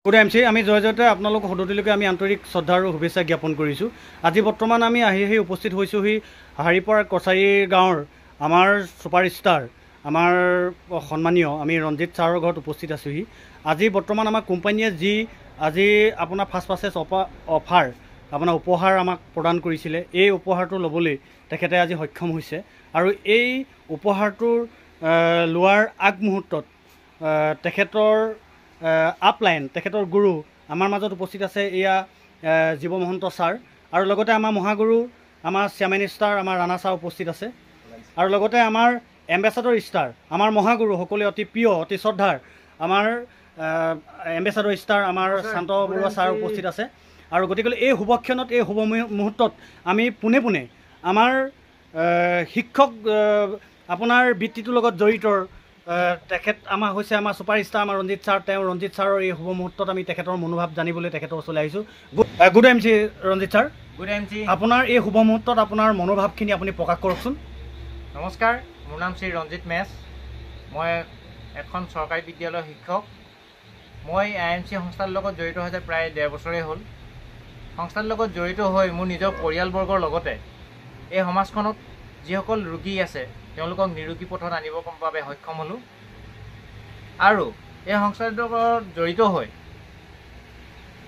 Good এম C, আমি জয় জয়তে আপোনালোক সদতিলৈকে আমি আন্তৰিক শ্ৰদ্ধা আৰু শুভেচ্ছা জ্ঞাপন কৰিছোঁ। আজি বৰ্তমান আমি আহি আহি উপস্থিত হৈছোঁহি হাৰিপাৰ কছাৰী গাঁৱৰ আমাৰ ছুপাৰষ্টাৰ, আমাৰ সন্মানীয় আমি ৰঞ্জিত ছাৰৰ ঘৰত উপস্থিত আছোঁহি। আজি বৰ্তমান আমাৰ কোম্পানীয়ে যি আজি আপোনাৰ ফাৰ্ষ্ট পাৰ্চেছ অফাৰ, আপোনাৰ উপহাৰ আমাক প্ৰদান কৰিছিলে, এই উপহাৰটো ল'বলৈ তেখেতে আজি সক্ষম হৈছে। আৰু এই উপহাৰটোৰ লোৱাৰ আগমুহূৰ্তত তেখেতৰ আপলাইন, তেখেতৰ গুৰু আমাৰ মাজত উপস্থিত আছে, এয়া জীৱ মহন্ত ছাৰ, আৰু লগতে আমাৰ মহাগুৰু আমাৰ চেয়াৰমেন ষ্টাৰ আমাৰ ৰাণা ছাৰ উপস্থিত আছে, আৰু লগতে আমাৰ এম্বেচাডৰ ষ্টাৰ আমাৰ মহাগুৰু সকলোৱে অতি প্ৰিয় অতি শ্ৰদ্ধাৰ আমাৰ এম্বেচাডৰ ষ্টাৰ আমাৰ শান্ত বৰুৱা ছাৰ উপস্থিত আছে। আৰু গতিকে এই শুভক্ষণত, এই শুভ মুহূৰ্তত আমি পোনে পোনে আমাৰ শিক্ষক আপোনাৰ বৃত্তিটোৰ লগত জড়িত তেখেত আমাৰ হৈছে আমাৰ ছুপাৰষ্টাৰ আমাৰ ৰঞ্জিত ছাৰ, তেওঁ ৰঞ্জিত ছাৰৰ এই শুভ মুহূৰ্তত আমি তেখেতৰ মনোভাৱ জানিবলৈ তেখেতৰ ওচৰলৈ আহিছোঁ। Good M C Ranjit sir. Good M C. আপোনাৰ এই শুভ মুহূৰ্তত আপোনাৰ মনোভাৱখিনি আপুনি প্ৰকাশ কৰকচোন। নমস্কাৰ, মোৰ নাম শ্ৰী ৰঞ্জিত মেচ, মই এখন চৰকাৰী বিদ্যালয়ৰ শিক্ষক। মই I M C সংস্থাৰ লগত জড়িত হৈছে প্ৰায় 1.5 বছৰেই হ'ল। সংস্থাৰ লগত জড়িত হৈ মোৰ নিজৰ পৰিয়ালবৰ্গৰ লগতে এই সমাজখনত যিসকল ৰোগী আছে তেওঁলোকক নিৰোগী পথত আনিবৰ বাবে সক্ষম হ'লোঁ। আৰু এই সংস্থাৰ লগত জড়িত হৈ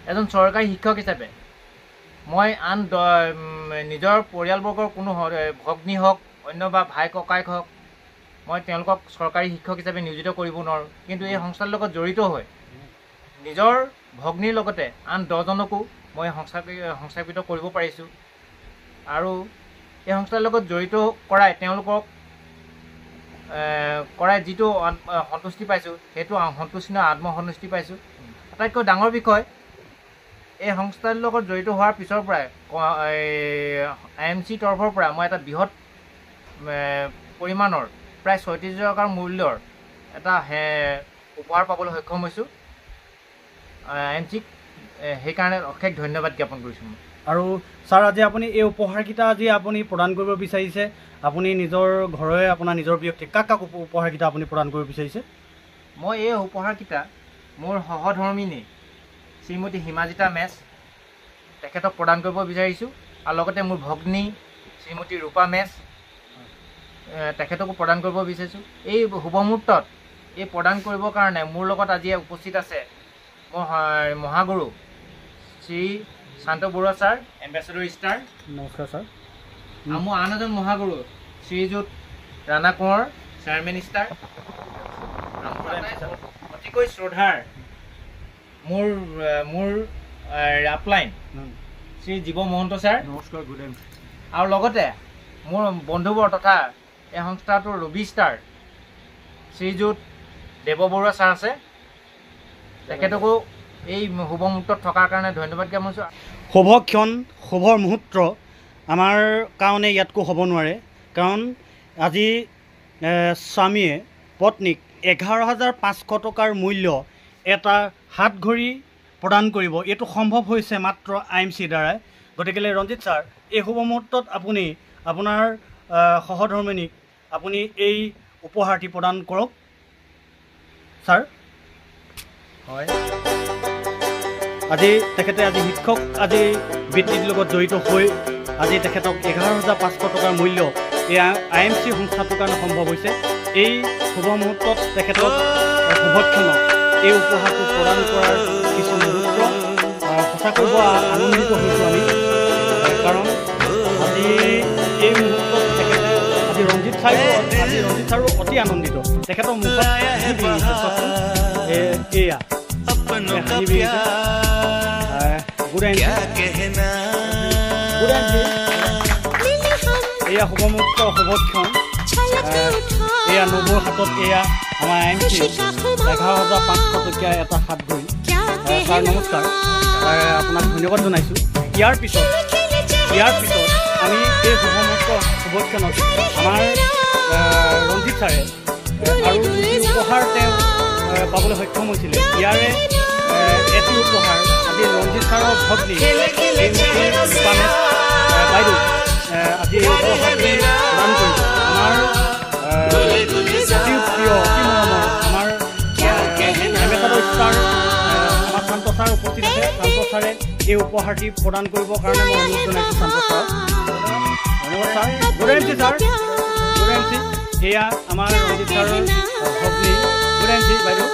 এজন চৰকাৰী শিক্ষক হিচাপে মই আন নিজৰ পৰিয়ালবৰ্গৰ কোনো ভগ্নী হওক, অন্য বা ভাই ককাইক হওক, মই তেওঁলোকক চৰকাৰী শিক্ষক হিচাপে নিয়োজিত কৰিব নোৱাৰোঁ। কিন্তু এই সংস্থাৰ লগত জড়িত হৈ নিজৰ ভগ্নীৰ লগতে আন 10জনকো মই সংস্থাপিত কৰিব পাৰিছোঁ। আৰু এই সংস্থাৰ লগত জড়িত কৰাই তেওঁলোকক কৰাই যিটো সন্তুষ্টি পাইছোঁ, সেইটো সন্তুষ্টি নহয়, আত্মসন্তুষ্টি পাইছোঁ। আটাইতকৈ ডাঙৰ বিষয়, এই সংস্থাৰ লগত জড়িত হোৱাৰ পিছৰ পৰাই I M চিৰ তৰফৰ পৰা মই এটা বৃহৎ পৰিমাণৰ প্ৰায় 36 হাজাৰ টকাৰ মূল্যৰ এটা উপহাৰ পাবলৈ সক্ষম হৈছোঁ। I am চিক সেইকাৰণে অশেষ ধন্যবাদ জ্ঞাপন কৰিছোঁ মই। আৰু ছাৰ, আজি আপুনি এই উপহাৰকেইটা আজি আপুনি প্ৰদান কৰিব বিচাৰিছে, আপুনি নিজৰ ঘৰৰে আপোনাৰ নিজৰ ব্যক্তি কাক কাক উপহাৰকেইটা আপুনি প্ৰদান কৰিব বিচাৰিছে? মই এই উপহাৰকেইটা মোৰ সহধৰ্মিনী শ্ৰীমতী হিমাজিতা মেচ তেখেতক প্ৰদান কৰিব বিচাৰিছোঁ, আৰু লগতে মোৰ ভগ্নী শ্ৰীমতী ৰূপা মেচ তেখেতকো প্ৰদান কৰিব বিচাৰিছোঁ। এই শুভ মুহূৰ্তত এই প্ৰদান কৰিবৰ কাৰণে মোৰ লগত আজি উপস্থিত আছে মোৰ মহাগুৰু শ্ৰী শান্ত বৰুৱা ছাৰ, এম্বেচাডৰ ষ্টাৰ। নমস্কাৰ ছাৰ। আৰু মোৰ আন এজন মহাগুৰু শ্ৰীযুত ৰাণা কোঁৱৰ, চেয়াৰমেন ষ্টাৰ। অতিকৈ শ্ৰদ্ধাৰ মোৰ মোৰ আপলাইন শ্ৰী জীৱ মহন্ত ছাৰ। নমস্কাৰ, গুড এম। আৰু লগতে মোৰ বন্ধুবৰ তথা এই সংস্থাটোৰ ৰবি ষ্টাৰ শ্ৰীযুত দেৱ বৰুৱা ছাৰ আছে, তেখেতকো এই শুভ মুহূৰ্তত থকাৰ কাৰণে ধন্যবাদ জ্ঞাপন কৰিছোঁ। শুভক্ষণ, শুভ মুহূৰ্ত আমাৰ কাৰণে ইয়াতকৈ হ'ব নোৱাৰে, কাৰণ আজি স্বামীয়ে পত্নীক 11,500 টকাৰ মূল্য এটা হাত ঘড়ী প্ৰদান কৰিব। এইটো সম্ভৱ হৈছে মাত্ৰ I am চিৰ দ্বাৰাই। গতিকে ৰঞ্জিত ছাৰ, এই শুভ মুহূৰ্তত আপুনি আপোনাৰ সহধৰ্মিনীক আপুনি এই উপহাৰটি প্ৰদান কৰক ছাৰ। হয়, আজি তেখেতে আজি শিক্ষক আজি বৃত্তিৰ লগত জড়িত হৈ আজি তেখেতক 11,500 টকাৰ মূল্য এই I M C সংস্থাটোৰ কাৰণে সম্ভৱ হৈছে। এই শুভ মুহূৰ্তত তেখেতক শুভক্ষণত এই উপহাৰটো প্ৰদান কৰাৰ কিছু মুহূৰ্ত সঁচাকৈ বৰ আনন্দিত হৈছোঁ আমি, কাৰণ আজি এই মুহূৰ্তত তেখেতে আজি ৰঞ্জিত ছাৰো আজি ৰঞ্জিত ছাৰো অতি আনন্দিত। তেখেতৰ মুখত এয়া গুড এম গুড এম চি। এয়া শুভ মুহূৰ্ত, শুভক্ষণ। এয়া নবৌৰ হাতত এয়া আমাৰ I M C 11,500 টকীয়া এটা হাত ঘড়ী। ছাৰ নমস্কাৰ, আপোনাক ধন্যবাদ জনাইছোঁ। ইয়াৰ পিছত আমি এই শুভ মুহূৰ্ত শুভক্ষণত আমাৰ ৰঞ্জিত ছাৰে আৰু যি উপহাৰ তেওঁ পাবলৈ সক্ষম হৈছিলে, ইয়াৰে এটি উপহাৰ আজি ৰঞ্জিত ছাৰৰ ভগ্নী ৰূপা মেচ বাইদেউ আজি এই উপহাৰটি প্ৰদান কৰিব। আমাৰ অতি প্ৰিয়, অতি মৰমৰ আমাৰ এম্বেচাডৰ ষ্টাৰ আমাৰ শান্ত ছাৰে এই উপহাৰটি প্ৰদান কৰিবৰ কাৰণে মই অনুৰোধ জনাইছোঁ শান্ত ছাৰক। ধন্যবাদ sir. Good M C sir, good M C. এয়া আমাৰ ৰঞ্জিত ছাৰৰ ভগ্নী গুড এম চি বাইদেউ।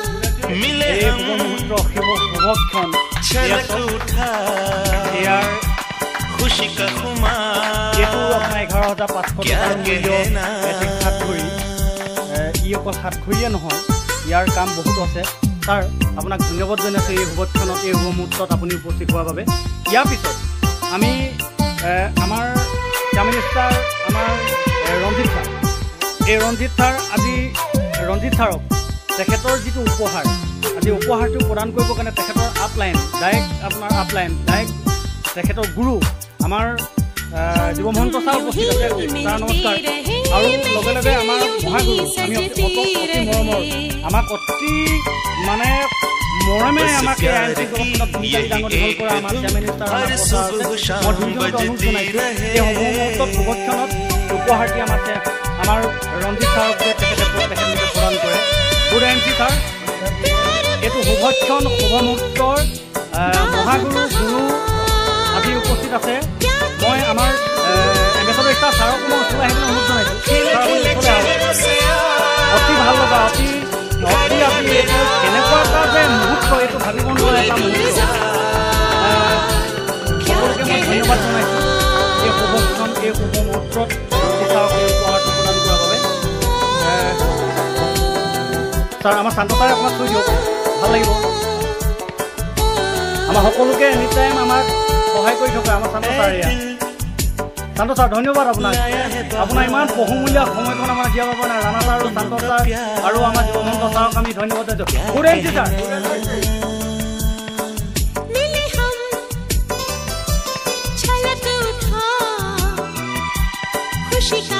এই শুভ মুহূৰ্ত, শুভক্ষণ, ইয়াৰ এইটো আপোনাৰ 11,500 টকাৰ মূল্য এটি হাত ঘড়ী। ই অকল হাত ঘড়ীয়ে নহয়, ইয়াৰ কাম বহুত আছে। ছাৰ, আপোনাক ধন্যবাদ জনাইছোঁ এই শুভক্ষণত, এই শুভ মুহূৰ্তত আপুনি উপস্থিত হোৱাৰ বাবে। ইয়াৰ পিছত আমি আমাৰ মিনিষ্টাৰ আমাৰ ৰঞ্জিত ছাৰ, এই ৰঞ্জিত ছাৰ আজি ৰঞ্জিত ছাৰক তেখেতৰ যিটো উপহাৰ, আজি উপহাৰটো প্ৰদান কৰিবৰ কাৰণে তেখেতৰ আপলাইন ডাইৰেক্ট, আপোনাৰ আপলাইন ডাইৰেক্ট তেখেতৰ গুৰু আমাৰ জীৱমহন্ত ছাৰ উপস্থিত আছে। ছাৰ নমস্কাৰ। আৰু লগে লগে আমাৰ মহাগুৰু, আমি অতি অতি মৰমৰ, আমাক অতি মানে মৰমেৰে আমাক এই I M C জগতখনত ভূমিকা দি ডাঙৰ দীঘল কৰা আমাৰ চেয়াৰমেন ছাৰ আছে। মই দুয়োজনকে অনুৰোধ জনাইছোঁ এই শুভ মুহূৰ্তত, শুভক্ষণত উপহাৰটি আমাৰ ৰঞ্জিত ছাৰক যে তেখেতলোকে প্ৰদান কৰে। গুড এম চি ছাৰ, এইটো শুভক্ষণ, শুভ মুহূৰ্তৰ মহাগুৰু গুৰু আজি উপস্থিত আছে। মই আমাৰ এম্বেচাডৰ ষ্টাৰ ছাৰক মই ওচৰলৈ আহিবলৈ অনুৰোধ জনাইছোঁ। অতি ভাল লগা, অতি অতি আজি এইটো কেনেকুৱা এটা যে মুহূৰ্ত, এইটো ভাবিব নোৱাৰা এটা মুহূৰ্ত। সকলোকে মই ধন্যবাদ জনাইছোঁ এই শুভক্ষণ, এই শুভ মুহূৰ্তত ৰঞ্জিত ছাৰক এই উপহাৰটো প্ৰদান কৰাৰ বাবে। ছাৰ, আমাৰ শান্ত ছাৰে অকণমান থৈ দিয়ক, ভাল লাগিব। আমাৰ সকলোকে এনি টাইম আমাক সহায় কৰি থকা আমাৰ শান্ত ছাৰ, এয়া শান্ত ছাৰ, ধন্যবাদ আপোনাক। আপোনাৰ ইমান বহুমূলীয়া সময়কণ আমাক দিয়াৰ বাবে ৰাণা ছাৰ আৰু শান্ত ছাৰ আৰু আমাৰ জীৱমন্ত ছাৰক আমি ধন্যবাদ জনাইছোঁ। Good M C sir.